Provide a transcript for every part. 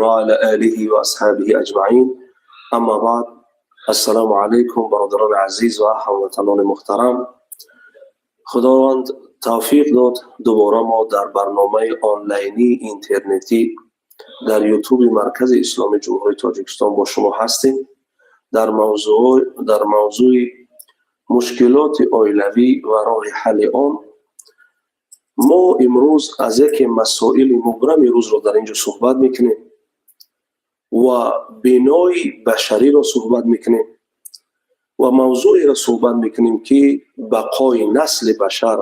وعلى آله وأصحابه أجمعين. أما بعد، السلام علیکم برادران عزیز و هموطنان محترم. خداوند توفیق داد، دوباره ما در برنامه آنلاینی اینترنتی در یوتیوب مرکز اسلامی جمهوری تاجیکستان با شما هستیم در موضوع مشکلات оилавӣ ва роҳи ҳалли он. Мо имрӯз аз яке масоили мубрами рӯзро дар ин ҷо суҳбат мекунем ва бинои башариро суҳбат мекунем ва мавзӯеро суҳбат мекунем, ки бақои насли башар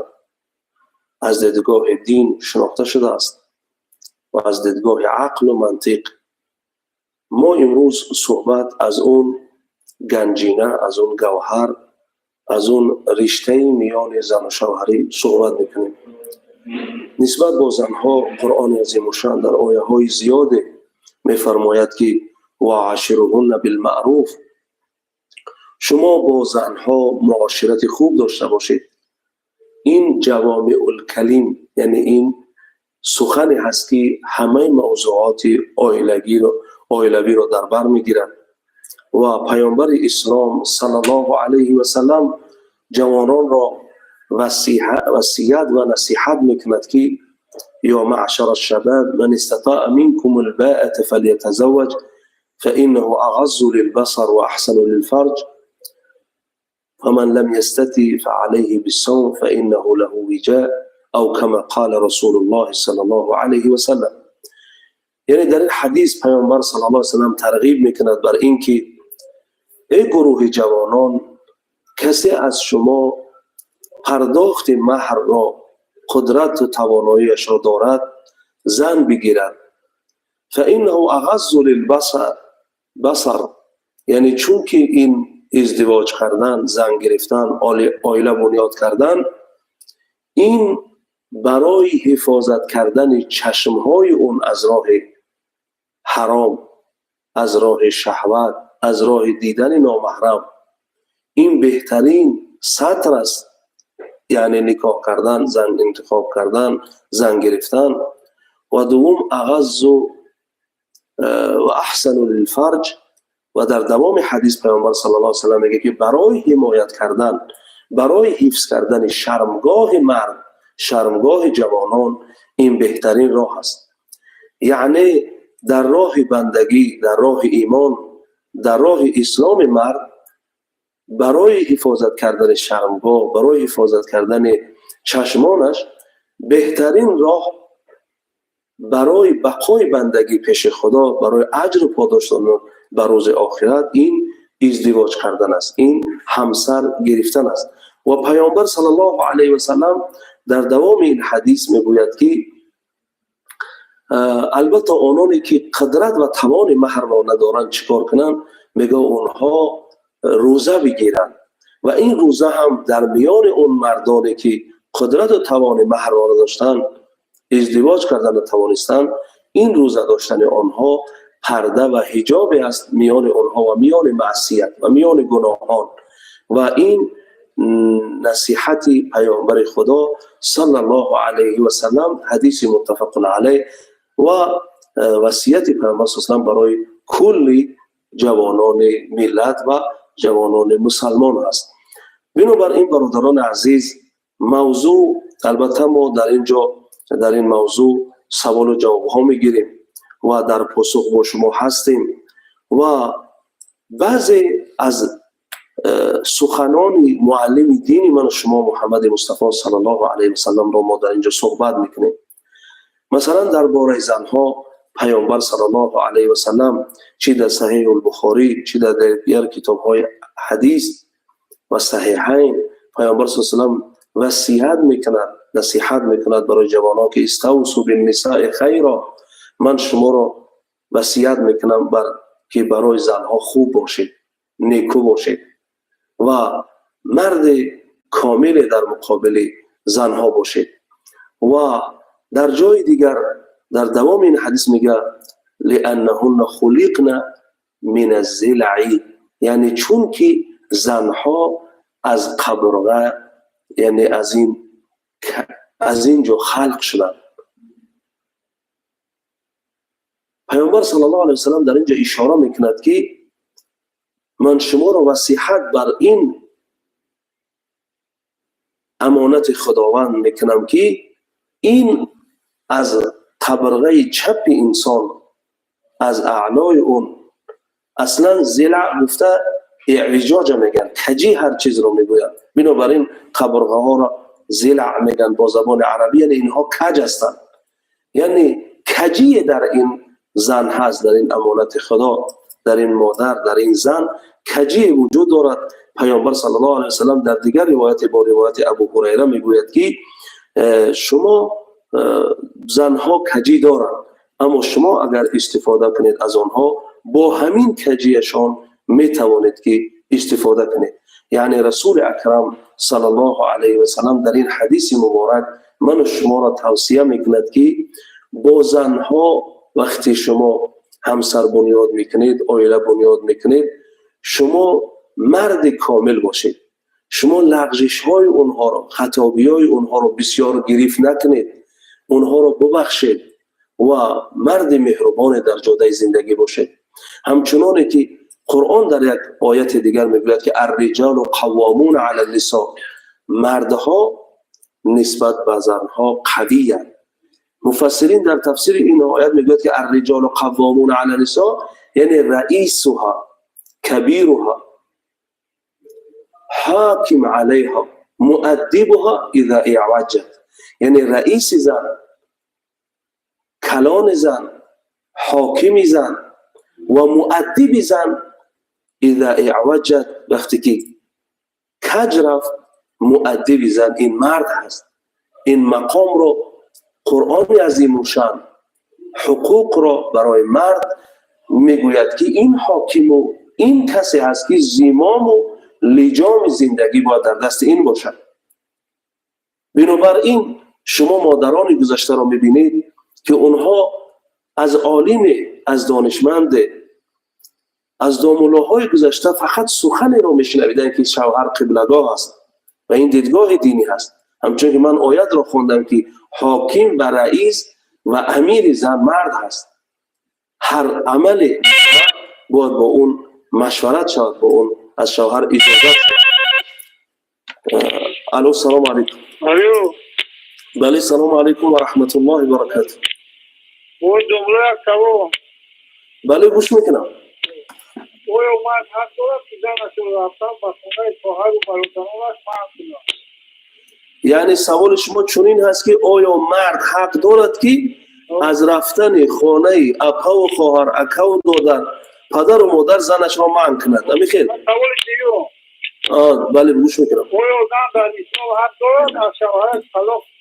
аз дидгоҳи дин шинохта шудааст ва аз дидгоҳи ақлу мантиқ. Мо имрӯз суҳбат аз он ганҷина, аз он гавҳар, аз он риштаи миёни зану шавҳарӣ суҳбат мекунем. Нисбат бо занҳо Қуръони азимушшаън дар ояҳои зиёде мефармояд, ки وعاشروهن بالمعروف، шумо бо занҳо муоширати хуб дошта бошед. Ин جوامع الکلم, яъне ин сухане ҳаст, ки ҳамаи мавзӯоти оилавиро дар бар мегирад. Ва Паёмбари Ислом صلى الله عليه وسلم ҷавононро васият ва насиҳат мекунад, ки يا معشر الشباب، من استطاع منكم الباءة فليتزوج، فإنه أغض للبصر وأحصن للفرج، فمن لم يستطع فعليه بالصوم، فإنه له وجاء، أو كما قال رسول الله صلى الله عليه وسلم. Яъне дар ин ҳадис Паёмбар صلى الله عليه وسلم тарғиб мекунад бар ин ки эй гурӯҳи ҷавонон, касе аз шумо пардохти маҳрро қудрату тавоноиашро дорад, зан бигирад. فإنه أغض للبصر, яъне чунки ин издивоҷ кардан, зан гирифтан, оила бунёд кардан, ин барои ҳифозат кардани чашмҳои он аз роҳи ҳаром, аз роҳи шаҳват, аз роҳи дидани номаҳрам, ин беҳтарин сатр аст, яъне никоҳ кардан, зан интихоб кардан, зан гирифтан. Ва дуввум أغض وأحصن للفرج. Ва дар давоми ҳадис Паёмбар صلى الله عليه وسلم мегӯяд, ки барои ҳимоят кардан, барои ҳифз кардани шармгоҳи мард, шармгоҳи ҷавонон ин беҳтарин роҳ аст. Яъне дар роҳи бандагӣ, дар роҳи имон, дар роҳи исломи мард барои ҳифозат кардани шармгоҳ, барои ҳифозат кардани чашмонаш беҳтарин роҳ барои бақои бандагӣ пеши Худо, барои аҷру подош додан ба рӯзи охират ин издивоҷ кардан аст, ин ҳамсар гирифтан аст. Ва Паёмбар صلى الله عليه وسلم дар давоми ин ҳадис мегӯяд, ки албатта ононе ки қудрат ва тавони маҳрро надоранд, чӣ кор кунанд? Мегӯяд, онҳо рӯза бигиранд. Ва ин рӯза ҳам дар миёни он мардоне ки қудрату тавони маҳрро надоштанд, издивоҷ кардан натавонистанд, ин рӯза доштани онҳо парда ва ҳиҷобе аст миёни онҳо ва миёни маъсият ва миёни гуноҳон. Ва ин насиҳати Паёмбари Худо صلى الله عليه وسلم, ҳадиси متفق عليه ва васияти Паёмбар с.а.в. барои кулли ҷавонони миллат ва ҷавонони мусалмон аст. Бинобар ин, бародарони азиз, мавзӯъ, албатта мо дар ин ҷо дар ин мавзӯъ саволу ҷавобҳо мегирем ва дар посух бо шумо ҳастем. Ва баъзе аз суханони муаллими дини ману шумо Муҳаммади Мустафо صلى الله عليه وسلم ро мо дар ин ҷо суҳбат мекунем. Масалан, дар бораи занҳо Паёмбар صلى الله عليه وسلم чӣ дар Саҳиҳулбухорӣ, чӣ дар дигар китобҳои ҳадис ва Саҳиҳайн Паёмбар с.а.в. васият мекунад, насиҳат мекунад барои ҷавонон, ки استوصوا بالنساء خيرا, ман шуморо васият мекунам бар ки барои занҳо хуб бошед, некӯ бошед ва марди комиле дар муқобили занҳо бошед. Ва дар ҷои дигар дар давоми ин ҳадис мегӯяд: لأنهن خلقن من الضلع, яъне чунки занҳо аз қабурға, яъне аз ин ҷо халқ шуданд. Паёмбар саллаллоҳу алайҳи васаллам дар инҷо ишора мекунад, ки ман шуморо васиҳат бар ин амонати Худованд мекунам, ки ин аз қабрғаи чапи инсон, аз аълои он. Аслан зилаъ гуфта эъвиҷоҷа мегӯянд, каҷи ҳар чизро мегӯянд. Бинобар ин қабрғаҳоро зилаъ мегӯянд бо забони арабӣ, яъне инҳо каҷ ҳастанд, яъне каҷие дар ин зан ҳаст, дар ин амонати Худо, дар ин модар, дар ин зан каҷие вуҷуд дорад. Паёмбар саллаллоҳу алайҳи васаллам дар дигар ривояте бо ривояти Абу Ҳурайра мегӯяд, ки шумо занҳо каҷӣ доранд, аммо шумо агар истифода кунед аз онҳо, бо ҳамин каҷиашон метавонед, ки истифода кунед. Яъне Расули Акрам саллаллоҳу алайҳи васаллам дар ин ҳадиси муборак ману шуморо тавсия мекунад, ки бо занҳо вақте шумо ҳамсар бунёд мекунед, оила бунёд мекунед, шумо марди комил бошед, шумо лағжишҳои онҳоро, хатобиҳои онҳоро бисёр гирифт накунед, онҳоро бубахшед ва марди меҳрубоне дар ҷодаи зиндагӣ бошед. Ҳамчуноне ки Қуръон дар як ояти дигар мегӯяд, ки الرجال قوامون على النساء, мардҳо нисбат ба занҳо қавиянд. Муфассирин дар тафсири ин оят мегӯяд, ки الرجال قوامون على النساء яъне رئيسها، كبيرها، حاكم عليها، مؤدبها إذا اعوجت, яъне раиси зан, калони зан, ҳокими зан ва муаддиби зан. إذا اعوجت, вақте ки каҷ рафт, муаддиби зан ин мард ҳаст. Ин мақомро Қуръони азимушшаън ҳуқуқро барои мард мегӯяд, ки ин ҳокиму ин касе ҳаст, ки зимому лиҷоми зиндагӣ бояд дар дасти ин бошад. Бинобар ин шумо модарони гузаштаро мебинед, ки онҳо аз олиме, аз донишманде, аз домуллоҳои гузашта фақат суханеро мешунавиданд, ки шавҳар қиблагоҳ аст ва ин дидгоҳи динӣ ҳаст. Ҳамчун ки ман оятро хондам, ки ҳоким ва раис ва амири зан мард ҳаст, ҳар амале бояд бо он машварат шавад, бо он аз шавҳар иҷозат шавад. Алло, салому алайкум. Алло. Бале, салому алайкум ва раҳматуллоҳи баракату. Ой, домла, як савол. Бале, гӯш мекунам. Оё мард ҳақ дорад, ки занашро рафтан ба хонаи хоҳару бародаронаш манъ кунад? Яъне саволи шумо чунин ҳаст, ки оё мард ҳақ дорад, ки аз рафтани хонаи апаву хоҳар, акаву додар, падару модар занашро манъ кунад? Ами хел? Саволи дуюм. Бале, гӯш мекунам. Оё зан дар ислом ҳақ дорад аз шавҳараш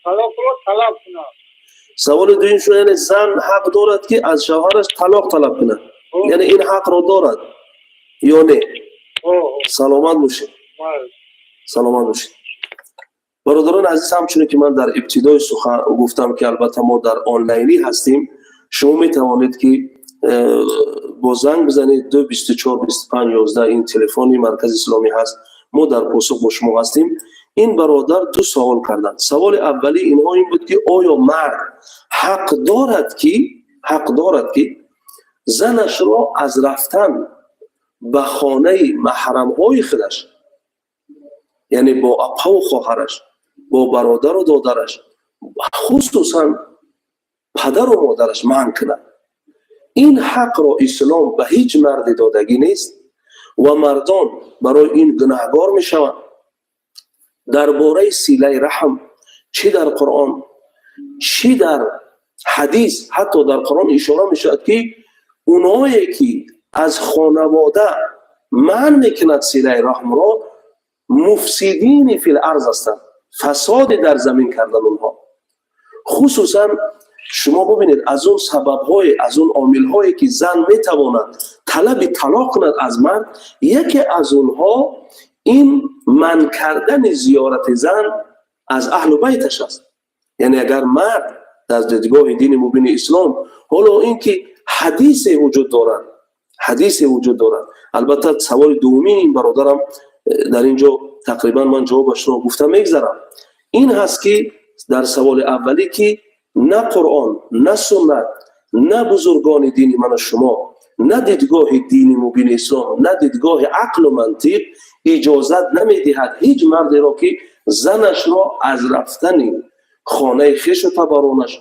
талоқро талаб кунад? Саволи дуюм шуд, яъне зан ҳақ дорад, ки аз шавҳараш талоқ талаб кунад, яъне ин ҳақро дорад ё не? Саломат бошед, саломат бошед, бародарони азиз. Ҳамчуне ки ман дар ибтидои сухан гуфтам, ки албатта мо дар онлайнӣ ҳастем, шумо метавонед, ки бо занг бизанед 2 24 25 11, ин телефони Маркази Исломӣ ҳаст, мо дар посух бо шумо ҳастем. Ин бародар ду савол карданд. Саволи аввали инҳо ин буд, ки оё мард ҳақ дорад, ки занашро аз рафтан ба хонаи маҳрамҳои худаш, яъне бо апаву хоҳараш, бо бародару додараш, хусусан падару модараш манъ кунад? Ин ҳақро ислом ба ҳеҷ марде додагӣ нест ва мардон барои ин гунаҳгор мешаванд. Дар бораи силаи раҳм чӣ дар Қуръон, чӣ дар ҳадис, ҳатто дар Қуръон ишора мешавад, ки оное ки аз хонавода манъ мекунад силаи раҳмро, مفسدين في الأرض ҳастанд, фасоде дар замин кардан онҳо. Хусусан шумо бубинед, аз он сабабҳое, аз он омилҳое, ки зан метавонад талаби талоқ кунад аз мард, яке аз онҳо ин манъ кардани зиёрати зан аз аҳлу байташ аст. Яъне агар мард дар дидгоҳи дини мубини ислом, ҳоло ин ки ҳадисе вуҷуд дорад, ҳадисе вуҷуд дорад. Албатта, саволи дуввумини ин бародарам дар ин ҷо тақрибан ман ҷавобашро гуфта мегзарам. Ин ҳаст, ки дар саволи аввалӣ, ки на Қуръон, на суннат. На бузургони дини ману шумо, на дидгоҳи дини мубини ислом, на дидгоҳи ақлу мантиқ иҷозат намедиҳад ҳеҷ мардеро, ки занашро аз рафтани хонаи хешу табаронаш,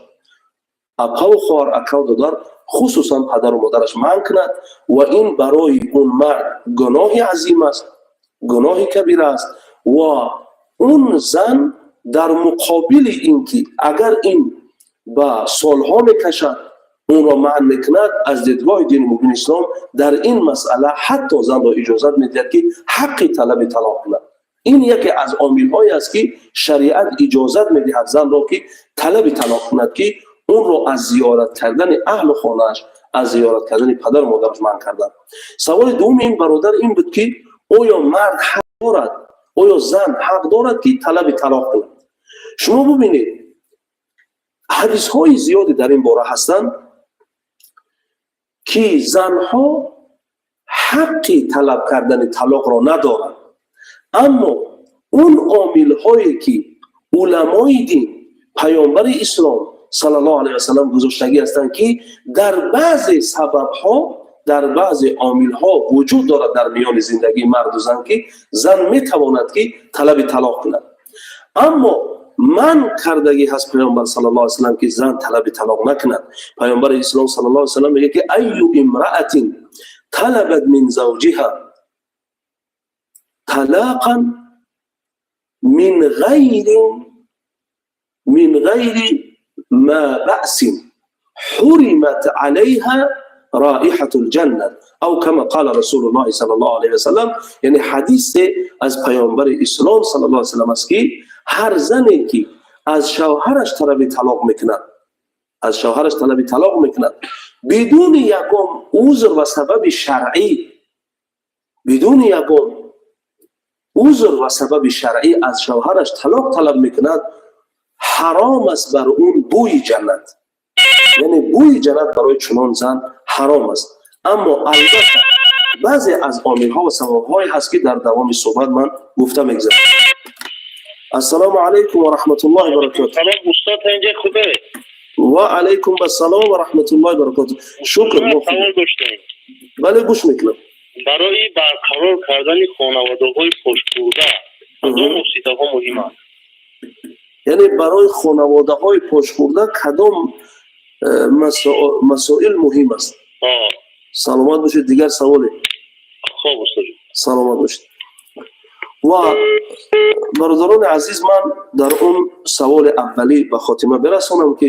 апаву хоҳар, акаву додар, хусусан падару модараш манъ кунад. Ва ин барои он мард гуноҳи азим аст, гуноҳи кабира аст. Ва он зан дар муқобили ин ки агар ин ба солҳо мекашад, онро манъ мекунад, аз дидгоҳи дини мубини ислом дар ин масъала ҳатто занро иҷозат медиҳад, ки ҳаққи талаби талоқ кунад. Ин яке аз омилҳое аст, ки шариат иҷозат медиҳад занро, ки талаби талоқ кунад, ки онро аз зиёрат кардани аҳлу хонааш, аз зиёрат кардани падару модараш манъ кардан. Саволи дуввуми ин бародар ин буд, ки оё мард ҳақ дорад, оё зан ҳақ дорад, ки талаби талоқ кунад? Шумо бубинед, ҳадисҳои зиёде дар ин бора ҳастанд, ки занҳо ҳаққи талаб кардани талоқро надоранд. Аммо он омилҳое, ки уламои дин, паёмбари ислом саллаллоҳу алайҳи васалам гузоштагӣ ҳастанд, ки дар баъзе сабабҳо, дар баъзе омилҳо вуҷуд дорад дар миёни зиндагии марду зан, ки зан метавонад, ки талаби талоқ кунад. Аммо манъ кардагӣ ҳаст паёмбар саллаллоҳу алайҳи васалам, ки зан талаби талоқ накунад. Паёмбари ислом саллаллоҳу алайҳи васалам мегӯяд, ки أي امرأة طلبت من زوجها طلاقا من غير ما بأس حرمت عليها رائحة الجنة أو كما قال رسول الله صلى الله عليه وسلم. Яъне ҳадисе аз паёмбари ислом саллаллоҳу алайҳи васаллам аст, ки ҳар зане, ки аз шавҳараш талаби талоқ мекунад, аз шавҳараш талаби талоқ мекунад бидуни ягон узр ва сабаби шаръӣ, бидуни ягон узр ва сабаби шаръӣ аз шавҳараш талоқ талаб мекунад, ҳаром аст бар он бӯи ҷаннат. Яъне бӯи ҷаннат барои чунон зан ҳаром аст. Аммо албатта баъзе аз омилҳо ва сабабҳое ҳаст, ки дар давоми суҳбат ман гуфта мегзарам. Ассалому алайкум ва раҳматуллоҳи баракоту. Салом, устод, инҷа хубе? Ва алайкум ассалом ва раҳматуллоҳи баракоту, шукр. Савол доштем. Бале, гӯш мекунам. Барои барқарор кардани хонаводаҳои пошхӯрда кадом воситаҳо муҳиманд? Яъне барои хонаводаҳои пошхӯрда кадом масоил муҳим аст? Саломат бошед. Дигар саволе? Хоб, устод. Саломат бошед. Ва бародарони азиз, ман дар он саволи аввалӣ ба хотима бирасонам, ки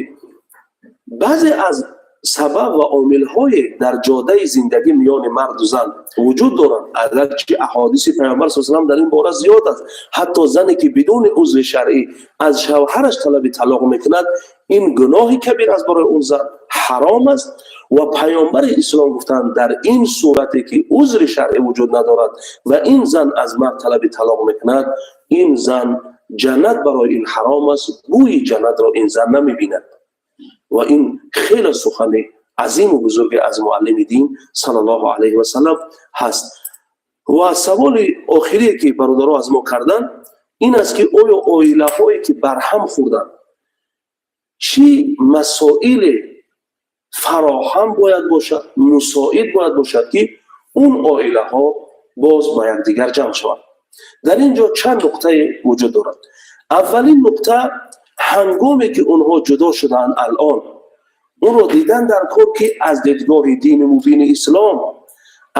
баъзе аз сабаб ва омилҳое дар ҷодаи зиндагӣ миёни марду зан вуҷуд доранд. Агарчи аҳодиси паёмбар с салам дар ин бора зиёд аст, ҳатто зане, ки бидуни узри шаръӣ аз шавҳараш талаби талоқ мекунад, ин гуноҳи кабир аст, барои он зан ҳаром аст. Ва паёмбари ислом гуфтанд, дар ин сурате ки узри шаръӣ вуҷуд надорад ва ин зан аз мард талаби талоқ мекунад, ин зан ҷаннат барои ин ҳаром аст, бӯи ҷаннатро ин зан намебинад. Ва ин хеле сухани азиму бузурге аз муаллими дин саллаллоҳу алайҳи васалам ҳаст. Ва саволи охирие, ки бародаро аз мо карданд, ин аст, ки оё оилаҳое, ки барҳам хӯрданд, чӣ масоиле фароҳам бояд бошад, мусоид бояд бошад, ки он оилаҳо боз ба якдигар ҷамъ шаванд? Дар ин ҷо чанд нуқтае вуҷуд дорад. Аввалин нуқта: ҳангоме ки онҳо ҷудо шудаанд, алон онро дидан дар кор, ки аз дидгоҳи дини мубини ислом,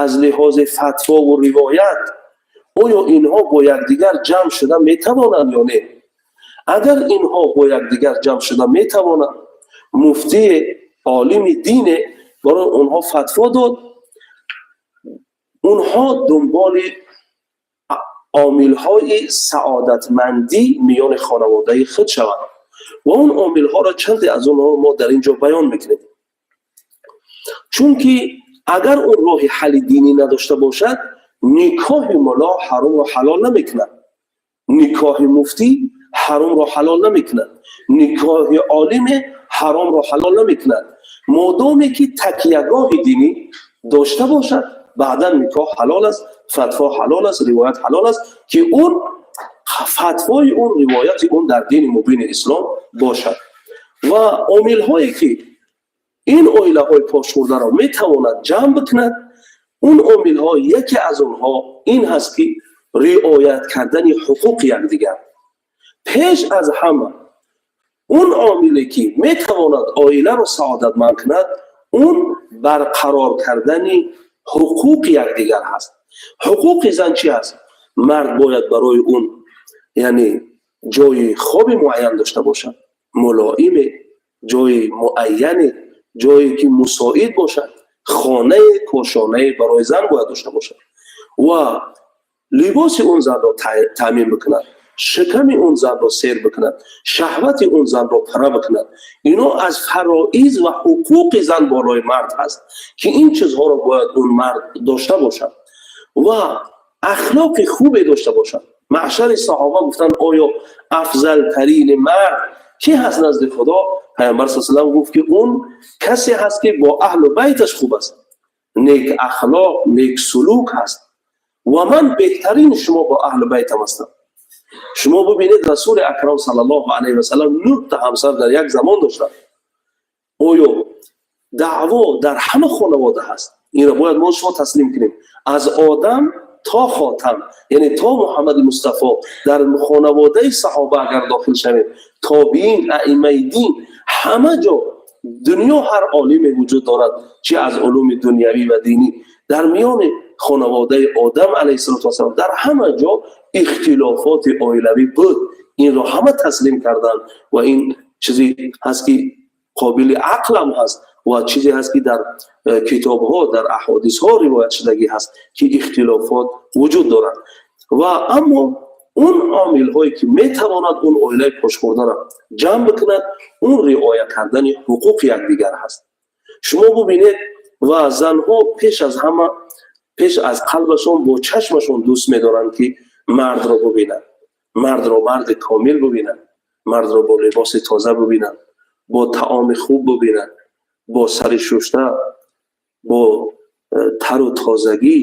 аз лиҳози фатвову ривоят, оё инҳо бо якдигар ҷамъ шуда метавонанд ё не? Агар инҳо бо якдигар ҷамъ шуда метавонанд, муфтие, олими дине барои онҳо фатво дод, онҳо дунболи омилҳои саодатмандӣ миёни хонаводаи худ шаванд. Ва он омилҳоро, чанде аз онҳо мо дар ин ҷо баён мекунем. Чунки агар он роҳи ҳалли динӣ надошта бошад, никоҳи мулло ҳаромро ҳалол намекунад, никоҳи муфтӣ ҳаромро ҳалол намекунад, никоҳи олиме ҳаромро ҳалол намекунад. Модоме ки такягоҳи динӣ дошта бошад, баъдан никоҳ ҳалол аст, фатво ҳалол аст, ривоят ҳалол аст, ки он фатвои он, ривояти он дар дини мубини ислом бошад. Ва омилҳое, ки Ин оилаҳои пошхӯрдаро метавонад ҷамъ бикунад. Он омилҳо, яке аз онҳо ин ҳаст, ки риоят кардани ҳуқуқи якдигар. Пеш аз ҳама, он омиле ки метавонад оиларо саодатманд кунад, он барқарор кардани ҳуқуқи якдигар ҳаст. Ҳуқуқи зан чи аст? Мард бояд барои он, яъне, ҷои хоби муайян дошта бошад, мулоиме, ҷои муайяне, ҷое ки мусоид бошад, хонае, кошонае барои зан бояд дошта бошад ва либоси он занро таъмин бикунад, шиками он занро сер бикунад, шаҳвати он занро пара бикунад. Ино аз фароиз ва ҳуқуқи зан болои мард ҳаст, ки ин чизҳоро бояд он мард дошта бошад ва ахлоқи хубе дошта бошад. Маъшари саҳоба гуфтанд: «Оё афзалтарини мард ки ҳаст назди Худо?» Пайғамбар с салам гуфт, ки он касе ҳаст, ки бо аҳлу байташ хуб аст, нек ахлоқ, нек сулук ҳаст, ва ман беҳтарини шумо бо аҳлу байтам ҳастам. Шумо бубинед, Расули Акрам саллаллоҳу алайҳи васалам нӯҳта ҳамсар дар як замон доштанд. Оё даъво дар ҳама хонавода ҳаст? Инро бояд мо шумо таслим кунем. Аз Одам то Хотам, яъне то Муҳаммади Мустафо, дар хонаводаи саҳоба агар дохил шавем, тобиин, аимаи дин, ҳама ҷо дунё ҳар олиме вуҷуд дорад, чи аз улуми дунявӣ ва динӣ, дар миёни хонаводаи Одам алайҳиссалоту вассалом дар ҳама ҷо ихтилофоти оилавӣ буд. Инро ҳама таслим карданд ва ин чизе ҳаст, ки қобили ақлам ҳаст, ва чизе ҳаст, ки дар китобҳо, дар аҳодисҳо ривоят шудагӣ ҳаст, ки ихтилофот вуҷуд дорад. Ва аммо он омилҳое ки метавонад он оилаи пошхӯрдаро ҷамъ бикунад, он риоя кардани ҳуқуқи якдигар ҳаст. Шумо бубинед, ва занҳо пеш аз ҳама, пеш аз қалбашон, бо чашмашон дӯст медоранд, ки мардро бубинанд, мардро марди комил бубинанд, мардро бо либоси тоза бубинанд, бо таоми хуб бубинанд, бо сари шушта, бо тару тозагӣ,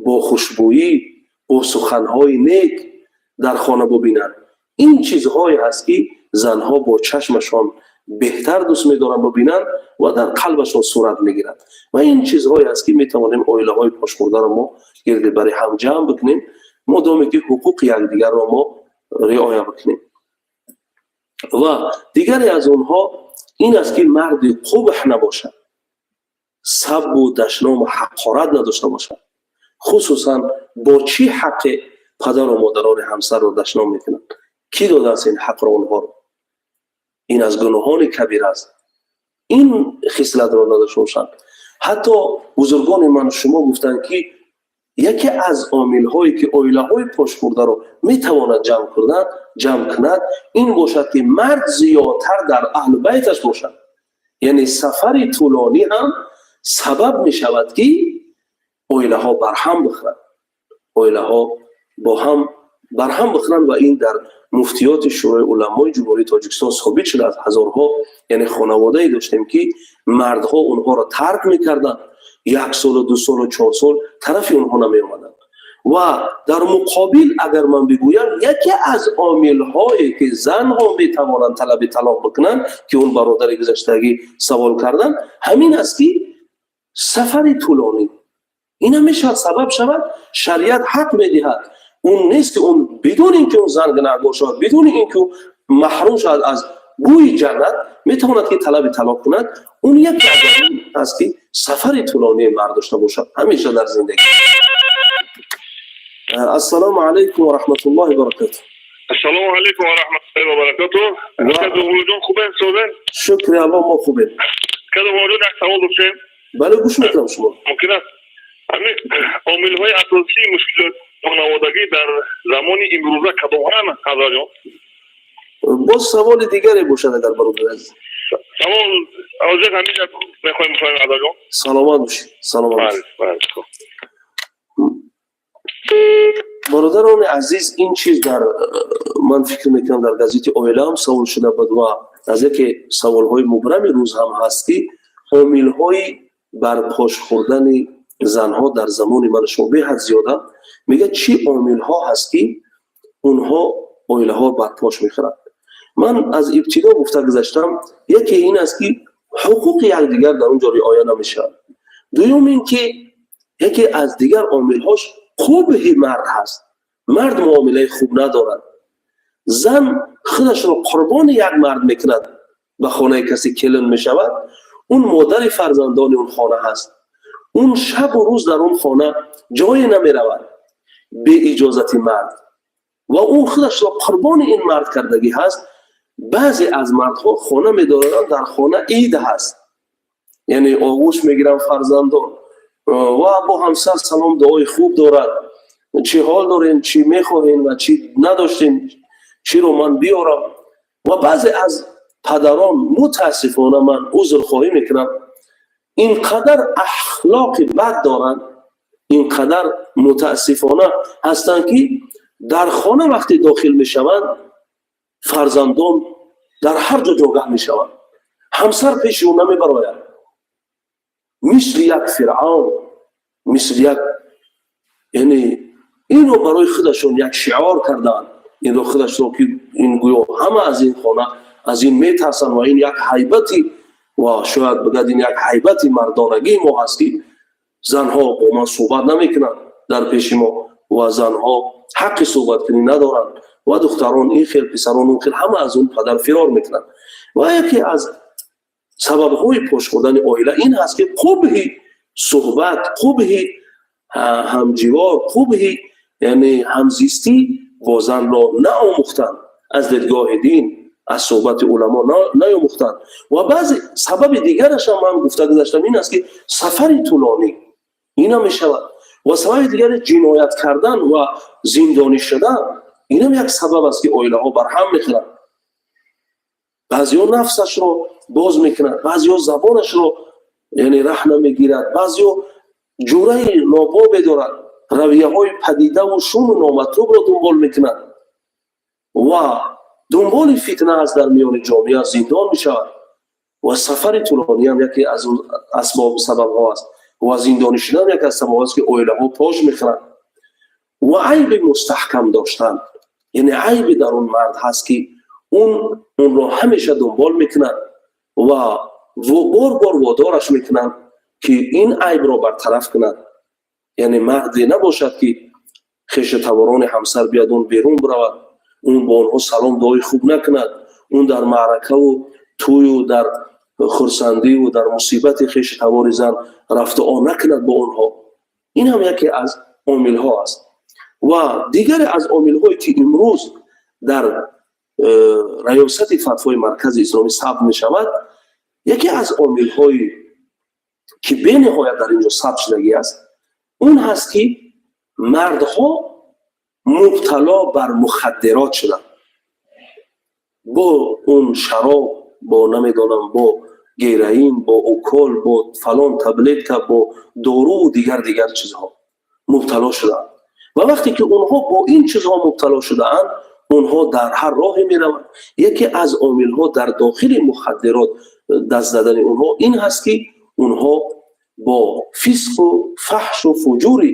бо хушбӯӣ, бо суханҳои нек дар хона бубинанд. Ин чизҳое ҳаст, ки занҳо бо чашмашон беҳтар дӯст медоранд бубинанд ва дар қалбашон сурат мегирад. Ва ин чизҳое ҳаст, ки метавонем оилаҳои пошхӯрдаро мо гирди бари ҳам ҷамъ бикунем, модоме ки ҳуқуқи якдигарро мо риоя бикунем. Ва дигаре аз онҳо ин аст, ки марди қубҳ набошад, саббу дашному ҳақорат надошта бошад. Хусусан бо чӣ ҳаққе падару модарони ҳамсарро дашном мекунанд? Кӣ додааст ин ҳақро онҳоро? Ин аз гуноҳони кабир аст. Ин хислатро надошта бошанд. Ҳатто бузургони ману шумо гуфтанд, ки яке аз омилҳое ки оилаҳои пошхӯрдаро метавонад ҷамъ кунад, ин бошад, ки мард зиёдтар дар аҳлу байташ бошад. Яъне сафари тӯлонӣ ҳам сабаб мешавад, ки оилаҳо барҳам бихӯранд, оилаҳо бо ҳам барҳам бихӯранд. Ва ин дар муфтиёти Шӯрои уламои Ҷумҳурии Тоҷикистон собит шудааст. Ҳазорҳо, яъне, хонаводае доштем, ки мардҳо онҳоро тарк мекарданд, як солу, 2 солу, 4 сол тарафи онҳо намеомаданд. Ва дар муқобил агар ман бигӯям, яке аз омилҳое ки занҳо метавонанд талаби талоқ бикунанд, ки он бародари гузаштагӣ савол карданд, ҳамин аст, ки сафари тӯлонӣ ина мешавад сабаб шавад. Шариат ҳақ медиҳад. Он нест, ки он бидуни ин ки он зан гунаҳгор шавад, бидуни ин ки маҳрум шавад аз бӯи ҷаннат, метавонад, ки талаби талоқ кунад. Он яке аз он аст, ки сафари тӯлонии мард дошта бошад ҳамеша дар зиндагӣ. Ассалому алайкум ва раҳматуллоҳи баракату. Ассалому алайкум ва раҳматуллоҳи ва баракату. Кадоғулҷон, хубем, созем? Шукри Аллоҳ, мо хубем. Кадоғулҷон, як савол доштем. Бале, гӯш мекунам шумо. Мумкин аст, ҳамин омилҳои асосии мушкилоти хонаводагӣ дар замони имрӯза кадомҳоянд, ҳазратҷон? Боз саволи дигаре бошад агар, бародар азиз. Савол ҳозир ҳамин мехоҳем бифаҳмем, ҳазратҷон. Саломат бошед, саломат бошед. Бале. Хуб. Бародарони азиз, ин чиз дар, ман фикр мекунам, дар газети «Оила» ҳам савол шуда буд ва аз яке саволҳои мубрами рӯз ҳам ҳаст, ки омилҳои барпош хӯрдани занҳо дар замони ману шумо беҳад зиёданд. Мегӯяд, чӣ омилҳо ҳаст, ки онҳо оилаҳо барпош мехӯранд? Ман аз ибтидо гуфта гузаштам, яке ин аст, ки Ҳуқуқи якдигар дар он ҷо риоя намешавад. Дуюм ин ки яке аз дигар омилҳош қубҳи мард ҳаст. Мард муомилаи хуб надорад. Зан худашро қурбони як мард мекунад, ба хонаи касе келин мешавад, он модари фарзандони он хона ҳаст. Он шабу рӯз дар он хона ҷое намеравад беиҷозати мард ва ӯ худашро қурбони ин мард кардагӣ ҳаст. Баъзе аз мардҳо хона медоранд, дар хона ид ҳаст, яъне оғӯш мегиранд фарзандон ва бо ҳамсар салом дуои хуб дорад, чӣ ҳол дорем, чӣ мехоҳем ва чӣ надоштем, чиро ман биёрам. Ва баъзе аз падарон, мутаассифона, ман узрхоҳӣ мекунам, ин қадар ахлоқи бад доранд, ин қадар мутаассифона ҳастанд, ки дар хона вақте дохил мешаванд, фарзандон дар ҳар ҷо ҷогаҳ мешаванд, ҳамсар пеши ӯ намебарояд, мисли як фиръавн, мисли як, яъне инро барои худашон як шиор кардаанд, инро худашро ки ин гӯё ҳама аз ин хона, аз ин метарсанд ва ин як ҳайбати ва шояд бигӯяд, ин як ҳайбати мардонагии мо ҳаст, ки занҳо бо ман суҳбат намекунанд дар пеши мо ва занҳо ҳаққи суҳбаткунӣ надоранд ва духтарон ин хел, писарон он хел, ҳама аз он падар фирор мекунанд. Ва яке аз сабабҳои пош хӯрдани оила ин ҳаст, ки қубҳи суҳбат, қубҳи ҳамҷивор, қубҳи, яъне ҳамзистӣ бо занро наомӯхтанд, аз дидгоҳи дин, аз суҳбати уламо наомӯхтанд. Ва баъзе сабаби дигарашам ман гуфта гузаштам, ин аст, ки сафари тӯлонӣ ина мешавад. Ва сабаби дигаре ҷиноят кардан ва зиндонӣ шудан, инам як сабаб аст, ки оилаҳо барҳам мехӯранд. Баъзеҳо нафсашро боз мекунад, баъзеҳо забонашро, яъне, раҳ намегирад, баъзеҳо ҷураи нобобе дорад, равияҳои падидаву шуму номатлубро дунбол мекунад ва дунболи фитна аст дар миёни ҷомеа, зиндон мешавад. Ва сафари тӯлониам яке аз асбоб, сабабҳо аст ва зиндонӣ шудан яке аз сабабҳо аст, ки оилаҳо пош мехӯранд. Ва айби мустаҳкам доштан, яъне айби дар он мард ҳаст, ки он онро ҳамеша дунбол мекунад ва бор бор водораш мекунанд, ки ин айбро бартараф кунад. Яъне марде набошад, ки хешу таборони ҳамсар биёд, он берун биравад, он бо онҳо салом дуои хуб накунад, он дар маъракаву тӯю, дар хурсандиву дар мусибати хешу табори зан рафту о накунад бо онҳо. Ин ҳам яке аз омилҳо аст. Ва дигаре аз омилҳое, ки имрӯз дар раёсати фатвои Маркази Исломӣ сабт мешавад, яке аз омилҳое, ки бениҳоят дар ин ҷо сабт шудагӣ аст, он ҳаст, ки мардҳо мубтало бар мухаддирот шуданд, бо он шароб, бо намедонам, бо героин, бо укол, бо фалон таблетка, бо доруву дигар дигар чизҳо мубтало шудаанд. Ва вақте ки онҳо бо ин чизҳо мубтало шудаанд, онҳо дар ҳар роҳе мераванд. Яке аз омилҳо дар дохили мухаддирот даст задани онҳо ин ҳаст, ки онҳо бо фисқу фаҳшу фуҷури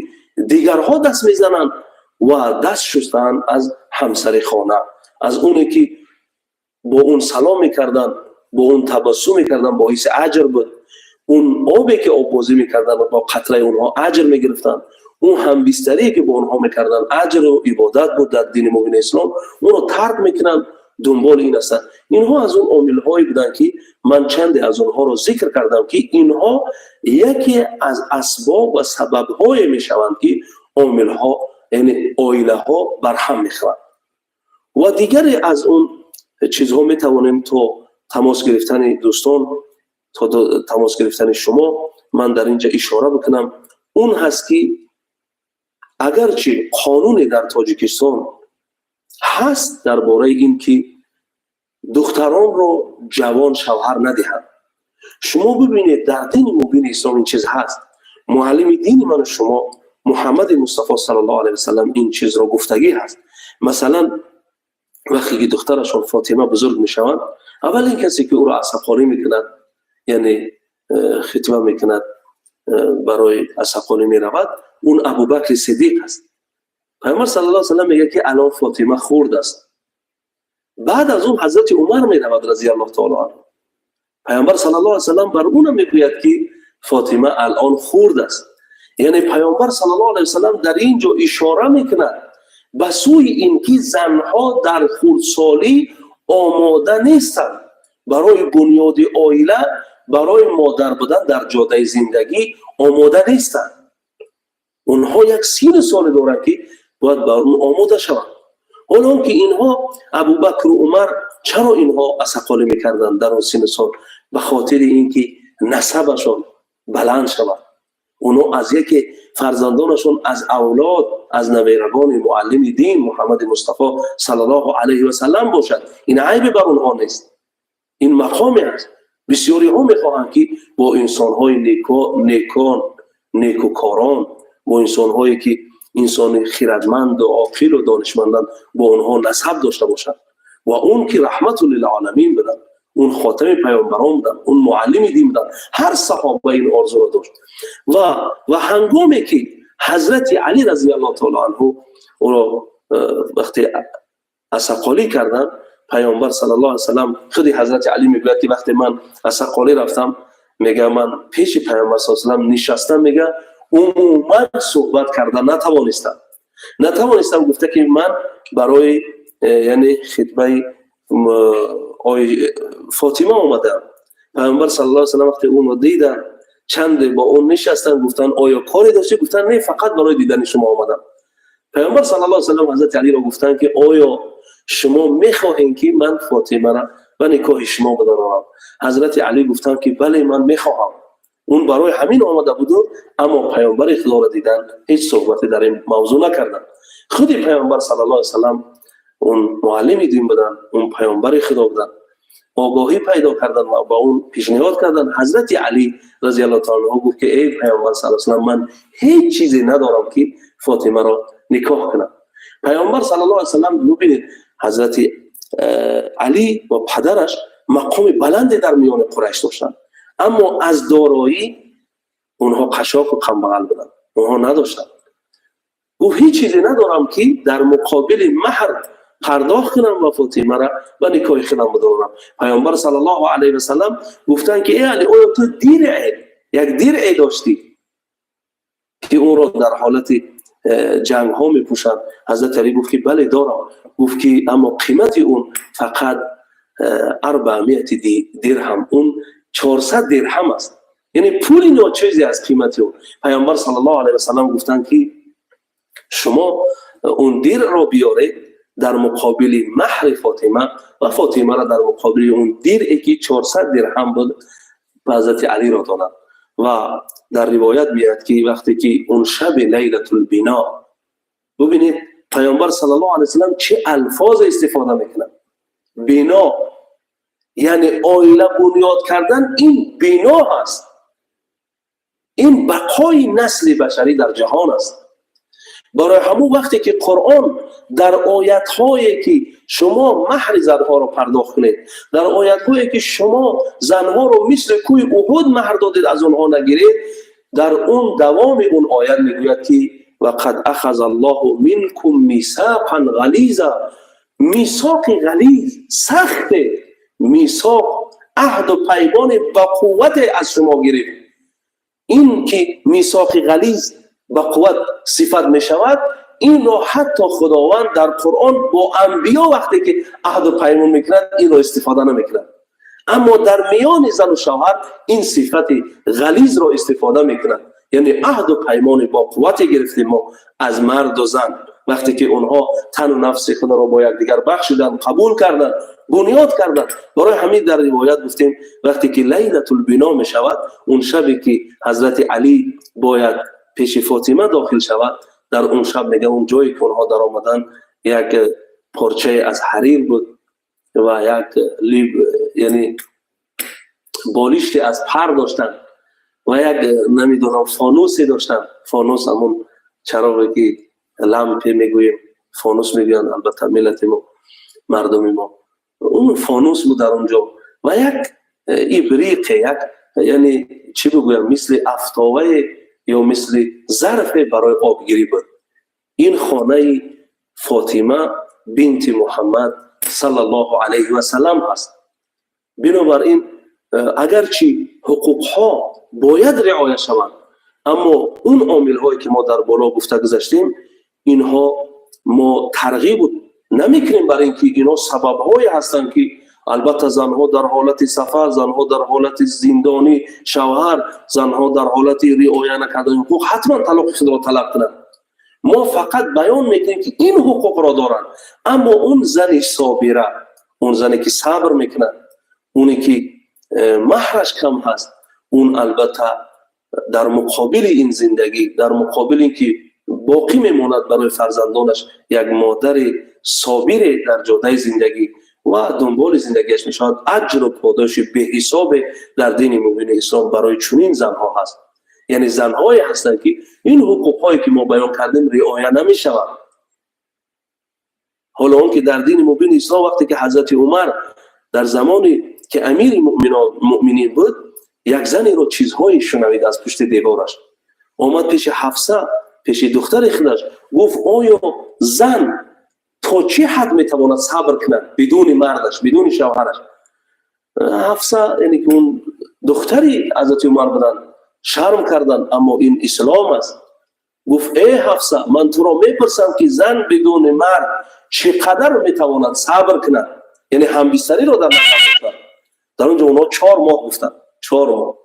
дигарҳо даст мезананд ва даст шустаанд аз ҳамсари хона, аз оне ки бо он салом мекарданд, бо он табассум мекарданд, боиси аҷр буд, он обе ки оббозӣ мекарданд, бо қатраи онҳо аҷр мегирифтанд, он ҳамбистарие ки бо онҳо мекарданд, аҷру ибодат буд дар дини мубини ислом, онро тарк мекунанд, дунболи ин ҳастанд. Инҳо аз он омилҳое буданд, ки ман чанде аз онҳоро зикр кардам, ки инҳо яке аз асбоб ва сабабҳое мешаванд, ки омилҳо, яъне оилаҳо барҳам мехӯранд. Ва дигаре аз он чизҳо метавонем то тамос гирифтани дӯстон, то тамос гирифтани шумо ман дар инҷа ишора бикунам, он ҳаст, ки агарчи қонуне дар Тоҷикистон ҳаст дар бораи ин ки духтаронро ҷавон шавҳар надиҳанд. Шумо бибинед, дар дини мубини ислом ин чиз ҳаст. Муаллими дини ману шумо Муҳаммади Мустафо саллаллоҳу алайҳи васалам ин чизро гуфтагӣ ҳаст. Масалан, вақте ки духтарашон Фотима бузург мешаванд, аввалин касе ки ӯро асабхонӣ мекунад, яъне хитба мекунад, барои асабхонӣ меравад, он Абубакри Сиддиқ аст. Пайғамбар саллаллоҳу алайҳи васалам мегӯяд, ки алон Фотима хурд аст. Баъд аз он Ҳазрати Умар меравад, разиаллоҳу таоло анҳу. Паёмбар саллаллоҳу алайҳи васаллам бар ӯ мегӯяд, ки Фотима алон хурд аст. Яъне паёмбар саллаллоҳу алайҳи васаллам дар ин ҷо ишора мекунад ба сӯи ин ки занҳо дар хурдсолӣ омода нестанд барои бунёди оила, барои модар будан, дар ҷодаи зиндагӣ омода нестанд. Онҳо як сину соле доранд, ки бояд бар он омода шаванд. Ҳоло он ки инҳо, Абубакру Умар, чаро инҳо асақолӣ мекарданд дар он сину сол? Ба хотири ин ки насабашон баланд шавад, онҳо аз яке фарзандонашон аз авлод, аз наберагони муаллими дин Муҳаммади Мустафо саллаллоҳу алайҳи васаллам бошад. Ин айбе бар онҳо нест, ин мақоме аст. Бисёриҳо мехоҳанд, ки бо инсонҳои некон, некукорон, бо инсонҳое ки инсони хирадманду оқилу донишманданд, бо онҳо насаб дошта бошанд. Ва он ки раҳмату лилоламин буданд, он хотами паёмбарон буданд, он муаллими дин буданд. Ҳар саҳоба ин орзуро дошт. Ва ҳангоме ки ҳазрати Алӣ разиаллоҳу таоло анҳу ӯро вақте асақолӣ карданд, паёмбар саллаллоҳу алайҳи васаллам, худи ҳазрати Алӣ мегӯяд, ки вақте ман асақолӣ рафтам, мега, ман пеши паёмбар саллаллоҳу алайҳи васаллам нишастам, мега, умуман суҳбат карда натавонистам. Гуфта, ки ман барои яъне хитбаи Фотима омадам. Паёмбар саллаллоҳу алайҳи васаллам вақте ӯро диданд, чанде бо он нишастанд, гуфтанд: «Оё коре доштӣ?» Гуфтанд: «Не, фақат барои дидани шумо омадам». Паёмбар саллаллоҳу алайҳи васаллам ҳазрати Алиро гуфтанд, ки оё шумо мехоҳем, ки ман Фотимара ба никоҳи шумо бидарорам? Ҳазрати Алӣ гуфтанд, ки бале, ман мехоҳам. Он барои ҳамин омада буду, аммо паёмбари худоро дидан, ҳеҷ суҳбате дар ин мавзӯъ накарданд. Худи паёмбар саллаллоҳу алайҳи васаллам, он муаллими дин буданд, он паёмбари худо буданд, огоҳӣ пайдо карданд ва ба он пешниҳод карданд. Ҳазрати Алӣ разиаллоҳу таала анҳу гуфт, ки эй паёмбар саллаллоҳу алайҳи васаллам, ман ҳеҷ чизе надорам, ки Фотимаро никоҳ кунам. Паёмбар саллаллоҳу алайҳи васаллам, бубинед, ҳазрати Алӣ ва падараш мақоми баланде дар миёни Қурайш доштанд, аммо аз дороӣ онҳо қашоқу камбағал буданд, онҳо надоштанд. Гуфт: «Ҳеҷ чизе надорам, ки дар муқобили маҳр пардохт кунам ва Фотимара ба никоҳи худам бидорам». Паёмбар саллаллоҳу алайҳи васаллам гуфтанд, ки эй Алӣ, оё ту диръе, як диръе доштӣ, ки онро дар ҳолати ҷангҳо мепӯшанд? Ҳазрати Алӣ гуфт, ки бале, дорам. Гуфт, ки аммо қимати он фақат 400 дирҳам, он 400 дирҳам аст, яъне пули ночизе аз қимати он. Паёмбар саллаллоҳу алайҳи васаллам гуфтанд, ки шумо он диръро биёред дар муқобили маҳри Фотима ва Фотимаро дар муқобили он диръе, ки 400 дирҳам буд, ба ҳазрати Алиро доданд. Ва дар ривоят меяд, ки вақте ки он шаби лайлатулбино, бубинед, паёмбар саллаллоҳу алайҳи васаллам чӣ алфозе истифода мекунад: бино, яъне оила бунёд кардан, ин бино ҳаст, ин бақои насли башарӣ дар ҷаҳон аст. Барои ҳамун вақте ки Қуръон дар оятҳое, ки шумо маҳри занҳоро пардохт кунед, дар оятҳое, ки шумо занҳоро мисли кӯҳи Уҳуд маҳр додед, аз онҳо нагиред, дар он давоми он оят мегӯяд, ки وقد أخذ الله منكم ميثاقا غليظا. Мисоқи ғализ, сахте, мисоқ, аҳду паймоне ба қуввате аз шумо гирифт. Ин ки мисоқи ғализ, ба қувват сифат мешавад, инро ҳатто Худованд дар Қуръон бо анбиё вақте ки аҳду паймон мекунад, инро истифода намекунад, аммо дар миёни зану шавҳар ин сифати ғализро истифода мекунад. Яъне аҳду паймони бо қуввате гирифтем мо аз марду зан, вақте ки онҳо тану нафси худро бо якдигар бахшиданд, қабул карданд, бунёд карданд. Барои ҳамин дар ривоят гуфтем, вақте ки лайлатулбино мешавад, он шабе ки ҳазрати Алӣ бояд пеши Фотима дохил шавад, дар он шаб, мега, он ҷое ки онҳо даромаданд, як порчае аз ҳарир буд ва як либ, яъне болиште аз пар доштанд ва як, намедонам, фонусе доштанд. Фонус ҳамон чароғе, ки лампе мегӯем, фонус мегӯянд албатта миллати мо, мардуми мо. Он фонус буд дар он ҷо ва як ибриқе, як, яъне чӣ бигӯям, мисли афтовае ё мисли зарфе барои обгирӣ буд. Ин хонаи Фотима бинти Муҳаммад саллаллоҳу алайҳи васаллам ҳаст. Бинобар ин Агарчи ҳуқуқҳо бояд риоя шаванд, аммо он омилҳое ки мо дар боло гуфта гузаштем, инҳо мо тарғиб намекунем бар ин ки инҳо сабабҳое ҳастанд ки албатта занҳо дар ҳолати сафар, занҳо дар ҳолати зиндонӣ шавҳар, занҳо дар ҳолати риоя накардани ҳуқуқ ҳатман талоқи худро талаб кунанд. Мо фақат баён мекунем ки ин ҳуқуқро доранд, аммо он зани собира, он зане ки сабр мекунад, оне ки маҳраш кам ҳаст, он албатта дар муқобили ин зиндагӣ, дар муқобили ин ки боқӣ мемонад барои фарзандонаш як модари собире дар ҷодаи зиндагӣ ва дунболи зиндагиаш мешавад, аҷру подоши беҳисобе дар дини мубини ислом барои чунин занҳо ҳаст. Яъне занҳое ҳастанд ки ин ҳуқуқҳое ки мо баён кардем риоя намешаванд. Ҳоло он ки дар дини мубини ислом вақте ки ҳазрати Умар дар замоне ки амири муъминин буд, як занеро чизҳое шунавид аз пушти девораш, омад пеши Ҳафса, пеши духтари худаш, гуфт: оё зан то чӣ ҳад метавонад сабр кунад бидуни мардаш, бидуни шавҳараш? Ҳафса, яъне ки он духтари ҳазрати Умар буданд, шарм карданд, аммо ин ислом аст. Гуфт: э Ҳафса, ман туро мепурсам ки зан бидуни мард чӣ қадар метавонад сабр кунад? Яъне ҳамбистариро дар назар доштанд. Дар он ҷо онҳо 4 моҳ гуфтанд, 4 моҳ.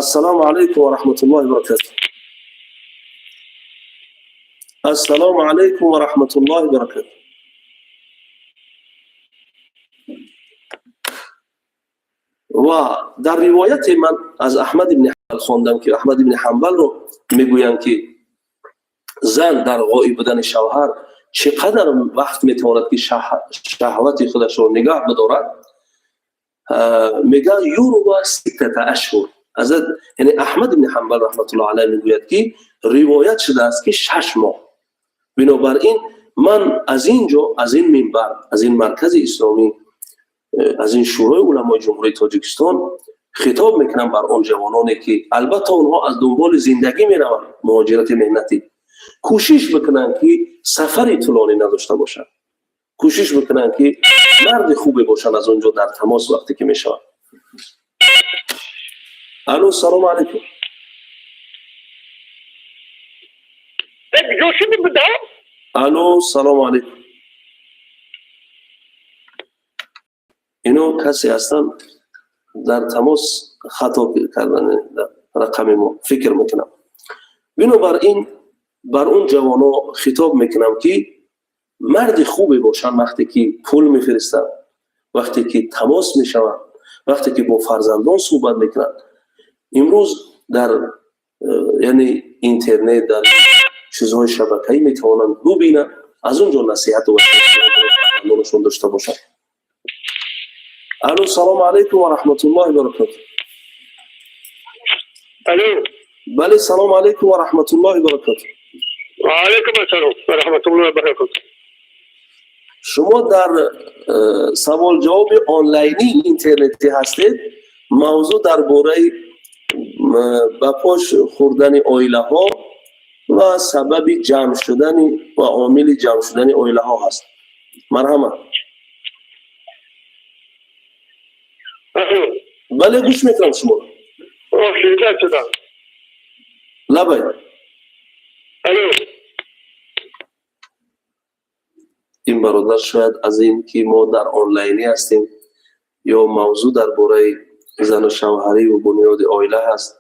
Ассалому алайкум ва раҳматуллоҳи ва баракатуҳ. Ассалому алайкум ва раҳматуллоҳи ва баракатуҳ. Ва дар ривояте ман аз Аҳмад ибни Ҳанбал хондам ки Аҳмад ибни Ҳанбалро мегӯянд ки зан дар ғоиб будани шавҳар чӣ қадар вақт метавонад ки шаҳвати худашро нигаҳ бидорад? Мегӯяд: юрва ситтата ашҳур. Яъне Аҳмад ибни Ҳанбал раҳматуллоҳ алайҳ мегӯяд ки ривоят шудааст ки 6 моҳ. Бинобар ин ман аз ин ҷо, аз ин минбар, аз ин маркази исломӣ, аз ин Шӯрои уламои Ҷумҳурии Тоҷикистон хитоб мекунам бар он ҷавононе ки албатта онҳо аз дунболи зиндагӣ мераванд, муҳоҷирати меҳнатӣ, кӯшиш бикунанд ки сафари тӯлонӣ надошта бошанд, кӯшиш бикунанд ки марди хубе бошанд, аз он ҷо дар тамос вақте ки мешаванд. Алло, салому алайкум. Алло, салому алайкум. Ино касе ҳастанд дар тамос, хато кардан рақами мо, фикр мекунам. Бинобар ин бар он ҷавоно хитоб мекунам ки марди хубе бошанд, вақте ки пул мефиристанд, вақте ки тамос мешаванд, вақте ки бо фарзандон суҳбат мекунанд. Имрӯз дар яъне интернет, дар чизҳои шабакаӣ метавонанд бубинанд, аз он ҷо насиҳату фарзандонашон дошта бошанд. Алло, салому алайкум ва раҳматуллоҳи баракату. Алло. Бале, салому алайкум ва раҳматуллоҳи баракату. Ва алайкум ассалом ва раҳматуллоҳи ва баракату. Шумо дар савол-ҷавоби онлайнии интернетӣ ҳастед. Мавзӯъ дар бораи ба пош хӯрдани оилаҳо ва сабаби ҷамъ шудани ва омили ҷамъ шудани оилаҳо ҳаст. Марҳамат. Бале, гӯш мекунам шуморо. Шудам. Лабай. Алло. Ин бародар шояд аз ин ки мо дар онлайнӣ ҳастем ё мавзӯъ дар бораи зану шавҳариву бунёди оила ҳаст,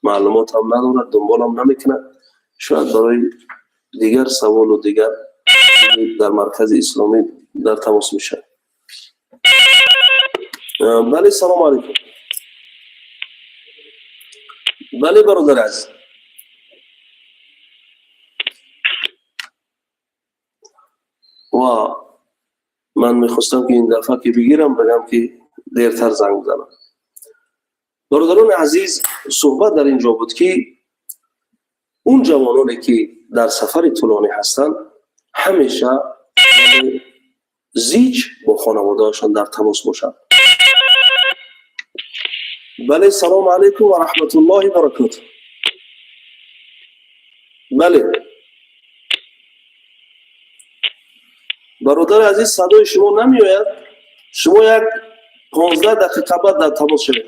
маълумот ҳам надорад, дунболам намекунад. Шояд барои дигар саволу дигар дар маркази исломӣ дар тамос мешавад. Бале, салому алайкум. Бале, бародари азиз. Ва ман мехостам ки ин дафъа ки бигирам, бигам ки дертар занг бизанам. Бародарони азиз, суҳбат дар ин ҷо буд ки он ҷавононе ки дар сафари тӯлонӣ ҳастанд, ҳамеша зич бо хонаводаашон дар тамос бошанд. Бале, салому алайкум ва раҳматуллоҳи баракату. Бале, бародари азиз, садои шумо намеояд. Шумо як 15 дақиқа баъд дар тамос шавед.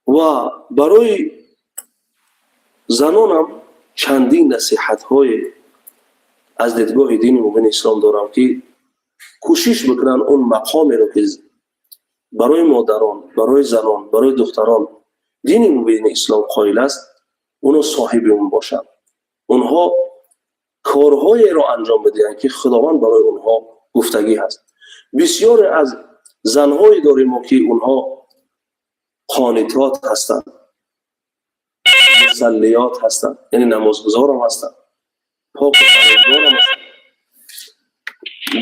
Ва барои занонам чандин насиҳатҳое аз дидгоҳи дини мубини ислом дорам, ки кӯшиш бикунанд он мақомеро, ки барои модарон, барои занон, барои духтарон дини мубини ислом қоил аст, оно соҳиби он бошанд. Онҳо корҳоеро анҷом бидиҳанд, ки Худованд барои онҳо гуфтагӣ ҳаст. Бисёре аз занҳое дорем мо, ки онҳо қонитот ҳастанд, мусаллиёт ҳастанд, яъне намозгузорам ҳастанд, поку парҳезгорам ҳастанд.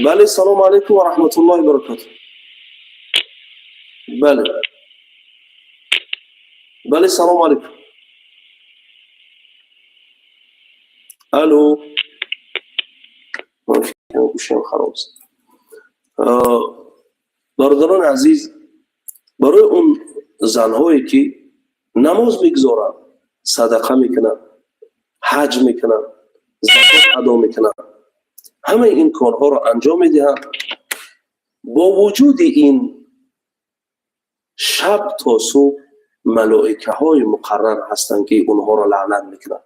Бале, салому алайкум ва раҳматуллоҳи баракату. Бале, бале, салому алайкум. Алло, ман фикрам гӯшиам хароб аст. Бародарони азиз, барои он занҳое, ки намоз мегузоранд, садақа мекунанд, ҳаҷ мекунанд, закот адо мекунанд, ҳамаи ин корҳоро анҷом медиҳанд, бо вуҷуди ин шаб то субҳ малоикаҳои муқаррар ҳастанд, ки онҳоро лаънат мекунанд,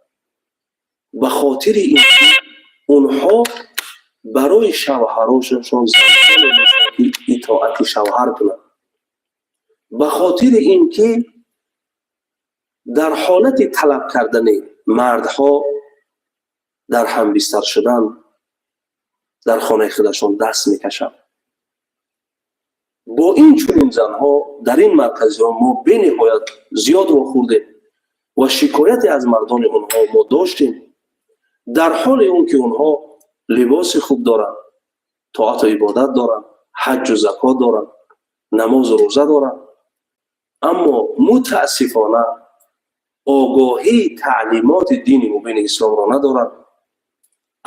ба хотири ин ки онҳо барои шавҳарошоншон занҳое нестанд, ки итоати шавҳар кунанд, ба хотири ин ки дар ҳолати талаб кардани мардҳо дар ҳамбистар шудан дар хонаи худашон даст мекашанд. Бо ин чунин занҳо дар ин марказиҳо мо бениҳоят зиёд вохӯрдем ва шикояте аз мардони онҳо мо доштем, дар ҳоле он ки онҳо либоси хуб доранд, тоату ибодат доранд, ҳаҷҷу закот доранд, намозу рӯза доранд, аммо мутаассифона огоҳии таълимоти дини мубини исломро надоранд,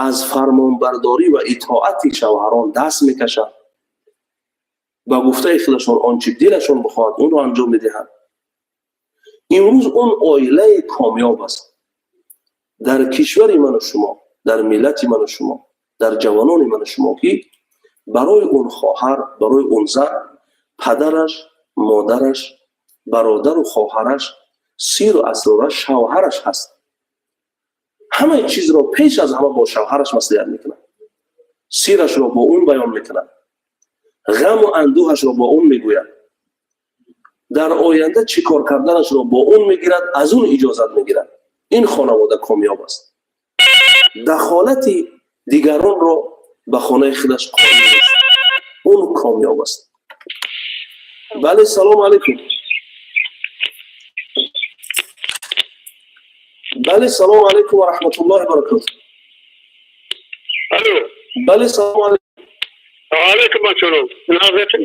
аз фармонбардорӣ ва итоати шавҳарон даст мекашанд, ба гуфтаи худашон он чи дилашон бихоҳад, онро анҷом медиҳанд. Имрӯз он оилаи комёб аст дар кишвари ману шумо, дар миллати ману шумо, дар ҷавонони ману шумо, ки барои он хоҳар, барои он зан падараш, модараш, бародару хоҳараш, сиру асрораш шавҳараш ҳаст. Ҳамаи чизро пеш аз ҳама бо шавҳараш маслиҳат мекунад, сирашро бо он баён мекунад, ғаму андӯҳашро бо он мегӯяд, дар оянда чӣ кор карданашро бо он мегирад, аз он иҷозат мегирад. Ин хонавода комёб аст. Дахолати дигаронро ба хонаи худаш қоил нест, он комёб аст. Бале, салому алайкум. Бале, салому алайкум ва раҳматуллоҳи баракату. Алло. Бале, салому алайкум. Алайкум ассалом. Назатин.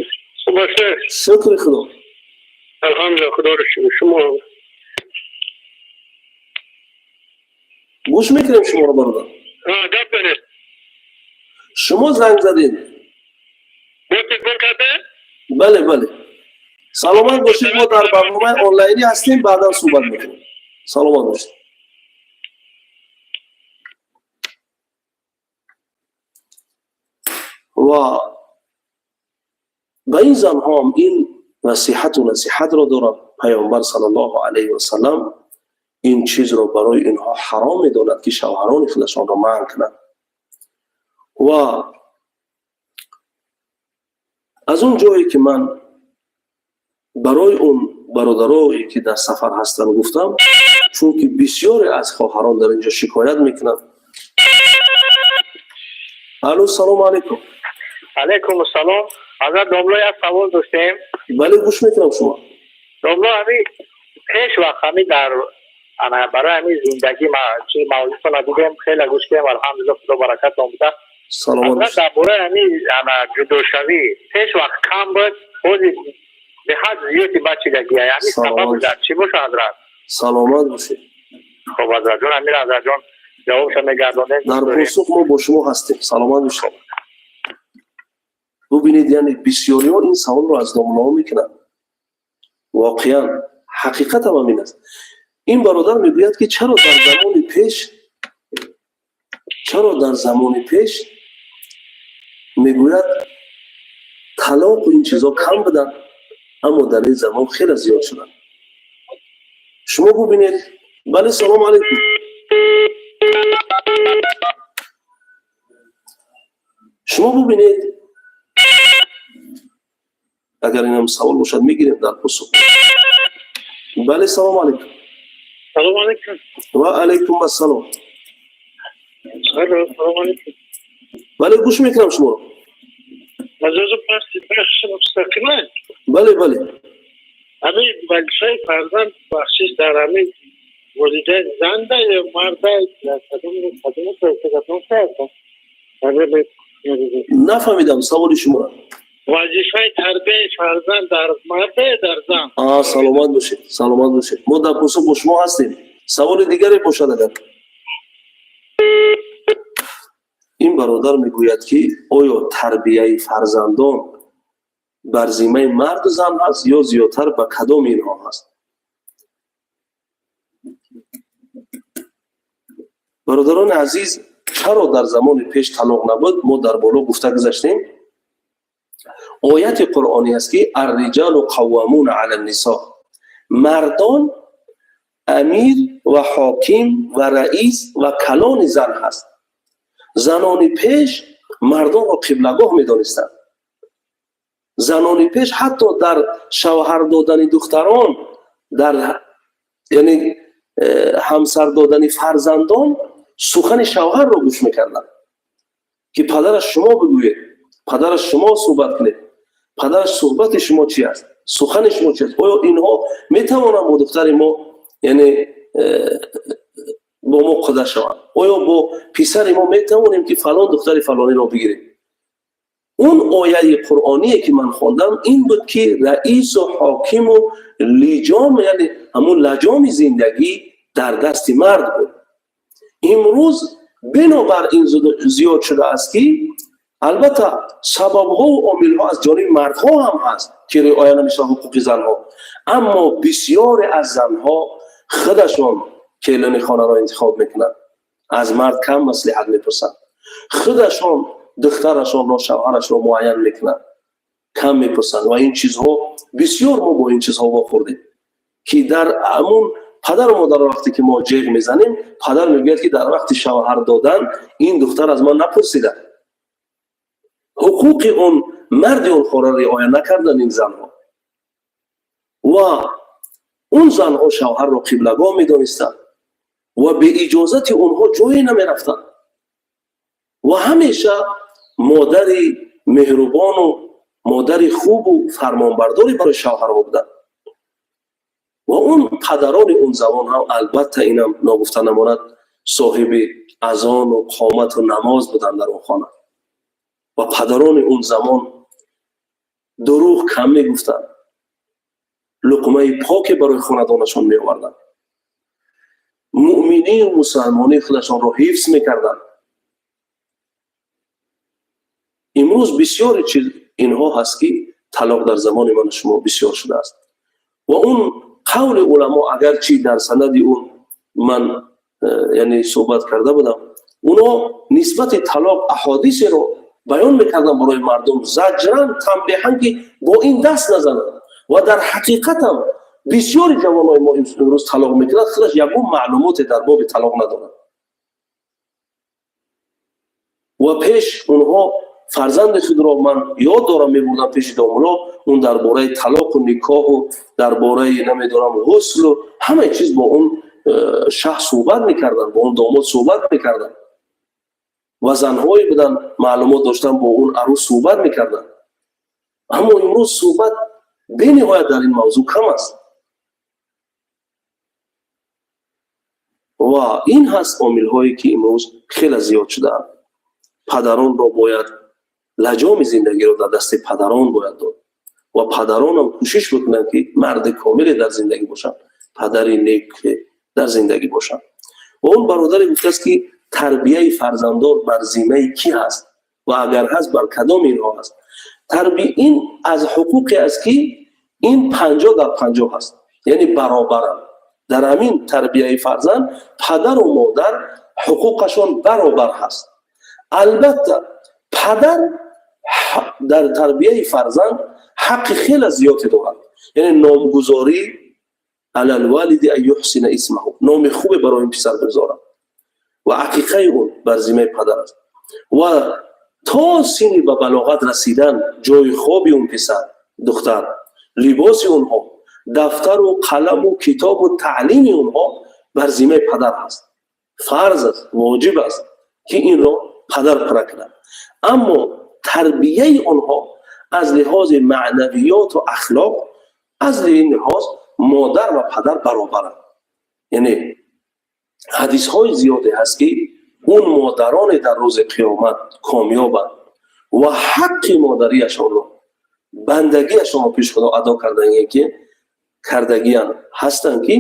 Шукри Худо. Алҳамдулиллаҳ, Худоро шукр. Шумо Гӯш мекунем шуморо, бародар. Гап занед. Шумо занг задед. Бо телефон карда? Бале, бале. Саломат бошед, мо дар барномаи онлайнӣ ҳастем, баъдан суҳбат мекунем. Саломат бошед. Ва ба ин занҳоам ин насиҳату насиҳатро дорад. Паёмбар саллаллоҳу алайҳи васаллам ин чизро барои инҳо ҳаром медонад, ки шавҳарони худашонро манъ кунанд. Ва аз он ҷое ки ман барои он бародарое, ки дар сафар ҳастанд, гуфтам, чунки бисёре аз хоҳарон дар инҷо шикоят мекунанд. Алло, салому алайкум. Алайкум ассалом. Ҳазрат домло, як савол доштем. Бале, гӯш мекунам шумо. Домло, ҳами пеш вақт ҳами дар ана барои ҳами зиндагӣ ма чи мавзӯъро дидем, хеле гӯш кардем, алҳамдулиллаҳ, Худо баракат омуда. Саломат Ҳазрат, дар бораи ҳами ана ҷудошавӣ пеш вақт кам буд, ҳозир беҳад зиёди бачидагия. Ҳами сабаб дар чӣ боша, ҳазрат? Саломат бошед. Хоб, ҳазратҷон, амир ҳазратҷон, ҷавобшо мегардонем. Дар посух мо бо шумо ҳастем. Саломат бошед. Бубинед, яъне бисёриҳо ин саволро аз домлаҳо мекунанд. Воқеан ҳақиқатам ҳамин аст. Ин бародар мегӯяд, ки чаро дар замони пеш Мегӯяд, талоқу ин чизо кам буданд, аммо дар ин замон хеле зиёд шуданд. Шумо бубинед. Бале, салому алайкум. Шумо бубинед, агар инам савол бошад, мегирем дар посух. Бале, салому алайкум. Салому алайкум. Ва алайкум ассалом. Алло, салому алайкум. Бале, гӯш мекунам шуморо. Бале, бале. Ҳамин вазифаи фарзанд, бахшиш, дар ҳамин волидайн занда ё марда? Нафаҳмидам саволи шуморо. Вазифаи тарбияи фарзанд дар марда ё дар зан? Саломат бошед, саломат бошед. Мо дар посух бо шумо ҳастем. Саволи дигаре бошад агар. Ин бародар мегӯяд, ки оё тарбияи фарзандон бар зиммаи марду зан ҳаст ё зиёдтар ба кадоми инҳо ҳаст? Бародарони азиз, чаро дар замони пеш талоқ набуд, мо дар боло гуфта гузаштем. Ояти қуръонӣ аст, ки арриҷалу қаввамуна ала нисо, мардон амир ва ҳоким ва раис ва калони зан ҳаст. Занони пеш мардонро қиблагоҳ медонистанд. Занони пеш ҳатто дар шавҳар додани духтарон, дар яъне ҳамсар додани фарзандон сухани шавҳарро гӯш мекарданд, ки падараш шумо бигӯед, падараш шумо суҳбат кунед, падараш суҳбати шумо чи аст, сухани шумо чи аст, оё инҳо метавонанд бо духтари мо, яъне бо мо қуда шаванд, оё бо писари мо метавонем, ки фалон духтари фалониро бигирем. Он ояи қуръоние, ки ман хондам, ин буд, ки раису ҳокиму лиҷом, яъне ҳамун лаҷоми зиндагӣ дар дасти мард буд. Имрӯз бинобар ин зиёд шудааст, ки албатта сабабҳову омилҳо аз ҷониби мардҳо ҳам ҳаст, ки риоя намешавад ҳуқуқи занҳо, аммо бисёре аз занҳо худашон келини хонаро интихоб мекунанд, аз мард кам маслиҳат мепурсанд, худашон духтарашонро, шавҳарашро муайян мекунанд, кам мепурсанд. Ва ин чизҳо бисёр, мо бо ин чизҳо вохӯрдем, ки дар ҳамун падару модарро вақте ки мо ҷеғ мезанем, падар мегӯяд, ки дар вақти шавҳар додан ин духтар аз ман напурсида. Ҳуқуқи он марди он хона риоя накарданд ин занҳо. Ва он занҳо шавҳарро қиблагоҳ медонистанд ва беиҷозати онҳо ҷое намерафтанд ва ҳамеша модари меҳрубону модари хубу фармонбардоре барои шавҳарҳо буданд. Ва он падарони он замон ҳам, албатта, инам ногуфта намонад, соҳиби азону қомату намоз буданд дар он хона. Ва падарони он замон дурӯғ кам мегуфтанд, луқмаи поке барои хонадонашон меоварданд, муъминию мусалмонии худашонро ҳифз мекарданд. Имрӯз бисёре чиз инҳо ҳаст, ки талоқ дар замони ману шумо бисёр шудааст. Ва он қавли уламо, агарчи дар санади он ман яъне суҳбат карда будам, онҳо нисбати талоқ аҳодисеро баён мекарданд барои мардум, заҷран, танбеҳан, ки бо ин даст назананд. Ва дар ҳақиқатам бисёри ҷавонои мо имрӯз талоқ мекунад, худаш ягон маълумоте дар боби талоқ надорад. Ва пеш онҳо фарзанди худро, ман ёд дорам, мебурдам пеши домуло, он дар бораи талоқу никоҳу дар бораи, намедонам, ғуслу ҳамаи чиз бо он шахс суҳбат мекарданд, бо он домод суҳбат мекарданд. Ва занҳое буданд, маълумот доштанд, бо он арӯс суҳбат мекарданд. Аммо имрӯз суҳбат бениҳоят дар ин мавзӯъ кам аст. Ва ин ҳаст омилҳое, ки имрӯз хеле зиёд шудаанд. Падаронро бояд, лаҷоми зиндагиро дар дасти падарон бояд дод ва падаронам кӯшиш бикунанд, ки марди комиле дар зиндагӣ бошанд, падари нек дар зиндагӣ бошанд. Ва он бародаре гуфтааст, ки тарбияи фарзандон бар зиммаи кӣ ҳаст ва агар ҳаст, бар кадоми инҳо ҳаст. Ин аз ҳуқуқе аст, ки ин 50 дар 50 ҳаст, яъне баробаранд. Дар ҳамин тарбияи фарзанд падару модар ҳуқуқашон баробар ҳаст. Албатта, падар Дар тарбияи фарзанд ҳаққи хеле зиёде дорад. Яъне номгузорӣ على الوالد أن يحسن اسمه, номи хубе барои ин писар бигзорад ва ақиқаи он бар зиммаи падар аст. Ва то синни ба балоғат расидан ҷои хоби он писар, духтар, либоси онҳо, дафтару қаламу китобу таълими онҳо бар зиммаи падар ҳаст. Фарз аст, воҷиб аст, ки инро падар пура кунад. Аммо тарбияи онҳо аз лиҳози маънавиёту ахлоқ, аз ин лиҳоз модар ва падар баробаранд. Яъне ҳадисҳои зиёде ҳаст, ки он модароне дар рӯзи қиёмат комёбанд ва ҳаққи модариашонро, бандагиашонро пеш Худо адо кардагиян ҳастанд, ки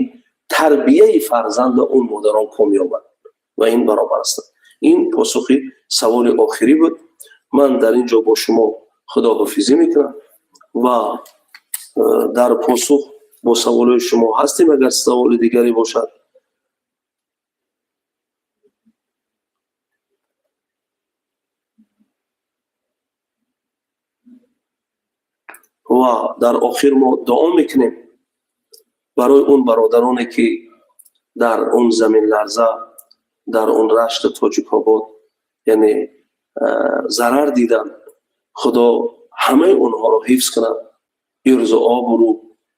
тарбияи фарзанда он модарон комёбанд ва ин баробар ҳастанд. Ин посухи саволи охирӣ буд. Ман дар ин ҷо бо шумо худоҳофизӣ мекунам ва дар посух бо саволҳои шумо ҳастем, агар саволи дигаре бошад. Ва дар охир мо дуо мекунем барои он бародароне, ки дар он заминларза дар он Рашту Тоҷикобод, яъне зарар диданд. Худо ҳамаи онҳоро ҳифз кунад, ирзу обрӯ,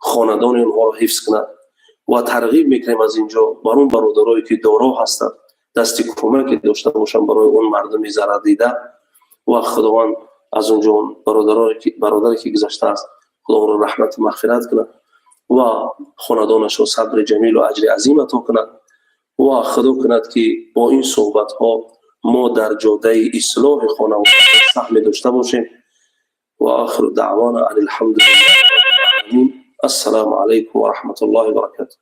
хонадони онҳоро ҳифз кунад. Ва тарғиб мекунем аз инҷо бар он бародарое, ки доро ҳастанд, дасти кӯмаке дошта бошанд барои он мардуми зарардида. Ва Худованд аз он ҷо он бародаре, ки гузаштааст, Худо онро раҳмату мағфират кунад ва хонадонашро сабри ҷамилу аҷри азим ато кунад. Ва Худо кунад, ки бо ин суҳбатҳо мо дар ҷодаи ислоҳи хонавода саҳме дошта бошем. وآخر دعوانا أن الحمد لله. السلام عليكم ورحمة الله وبركاته.